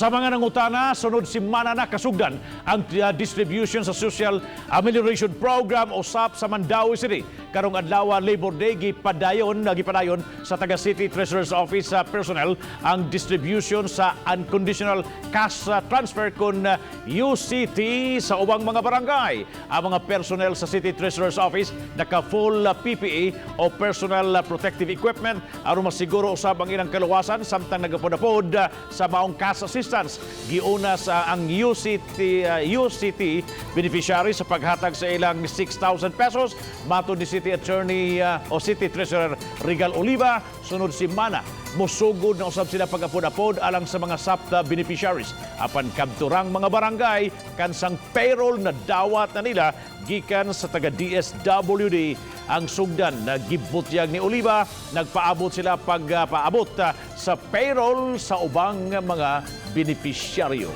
Sa mga nangutana, sunod simana na kasugdan ang distribution sa Social Amelioration Program o SAP sa Mandaue City. Karong adlaw, Labor Day, gipadayon sa taga City Treasurer's Office sa personnel ang distribution sa Unconditional Cash Transfer kon UCT sa ubang mga barangay. Ang mga personnel sa City Treasurer's Office naka full PPE o personal protective equipment aron masiguro usab ang ilang kaluwasan samtang nagapod-apod sa maong cash assistance. Giuna sa ang UCT beneficiary sa paghatag sa ilang 6,000 pesos. Matod ni City Attorney o City Treasurer Regal Oliva, sunod simana musugod na usab sila pag-apod-apod alang sa mga SAP beneficiaries. Apan kabturang mga barangay, kansang payroll na dawat na nila gikan sa taga DSWD ang sugdan na gibutyag ni Oliva, nagpaabot sila pagpaabot sa payroll sa ubang mga benepisyaryo.